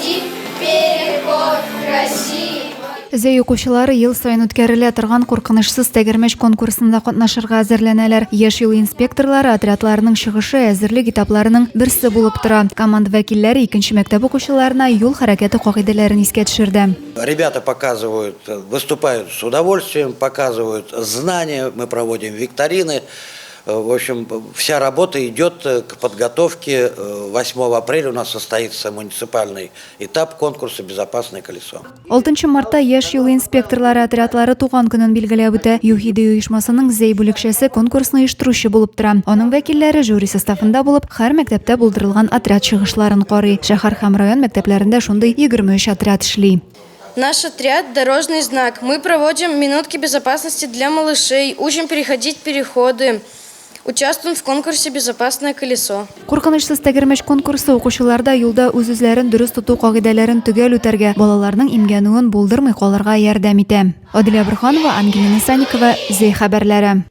Перейди переход красиво. Зәй укучылары ел саен үткәрелә торган Куркынычсыз тәгәрмәч конкурсында катнашырга әзерләнәләр. Яшь юл инспекторлары отрядларының чыгышы әзерлек этапларының берсе булып тора. Команда вәкилләре икенче мәктәп укучыларына юл хәрәкәте кагыйдәләрен искә төшерде. Ребята показывают, выступают с удовольствием, показывают знания, мы проводим викторины. В общем, вся работа идет к подготовке. 8 апреля у нас состоится муниципальный этап конкурса «Безопасное колесо». 6 мартта яшь юл инспекторлары отрядлары туган көнен билгеләп үтә. ЮХИДИ оешмасының Зәй бүлекчәсе конкурсны оештыручы булып тора. Аның вәкилләре жюри составында булып, һәр мәктәптә булдырылган отряд чыгышларын карый. Шәһәр һәм район мәктәпләрендә шундый 23 отряд эшли. Наш отряд «Дорожный знак». Мы проводим минутки безопасности для малышей, учим переходить переходы, участвуем в конкурсе «Безопасное колесо». Куркынычсыз тәгәрмәч конкурсы укучыларда юлда үз-үзләрен дөрес тоту кагыйдәләрен төгәл үтәргә, балаларның имгәнүен булдырмый калырга ярдәм итә. Адилә Борһанова, Ангелина Санникова, Зәй хәбәрләре.